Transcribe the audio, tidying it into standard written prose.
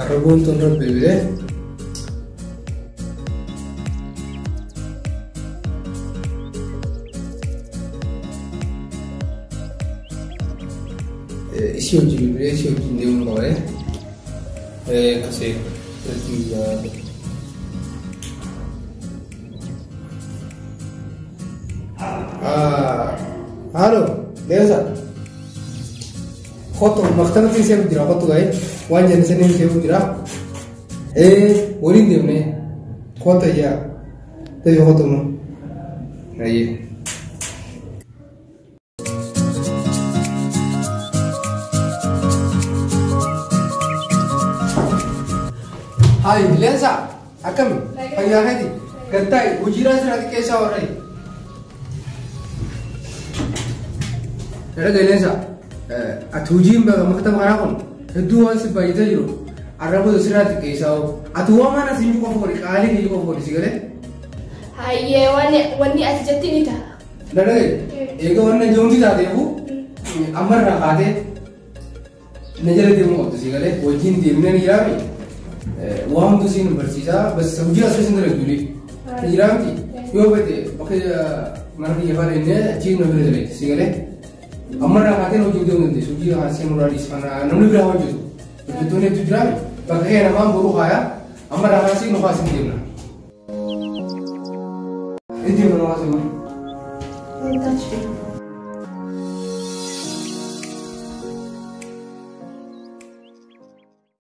Arraboon tun rabbi bilbilee. Isii hojii bilbilee isii wajjin deemuu qaba. Akkasii irratti yaada. Halo, Leensa. Kottu maktabatti seenu jira kottu ga'ee waan jenne saniin seenu jira. Waliin deemnee kottu ijaa dafii kottu immoo. Ayyee. Hayi Leensa akkami fayyaa keeti gattaa'i hojiirraa sirraa xiqqeessaa warra. Dhaga'i Leensa ati hojiin maktaba kanaa kun hedduu waan si baay'atee jiru arraba sirraa xiqqeessaa ati waan mana siin qofa godhi qaalii kiyya qofa godhi si galee. Hayyee wanni ati jetti ni ta'a. Dhaga'i eega wanna joomti taateefu ammarraa kaatee na jala deemuu qabdu si galee wajjin deemnee ni jiraami. Waan hundi siin barsiisaa bas hojii asii siin dalagdu ni jiraamti yoo fedhe bakka mana kiyya faana inni achii na bira dalagdi si galee. Ammarraa kaateen hojii deemuu dandeessu hojii haasee nurraa dhiisfana namni biraa hojjetu hojjettoonni hedduu jiraami bakka kee namaan boruu haayaa ammarraa kaasee nu kaasee deemna. Itti deemna nu kaasee.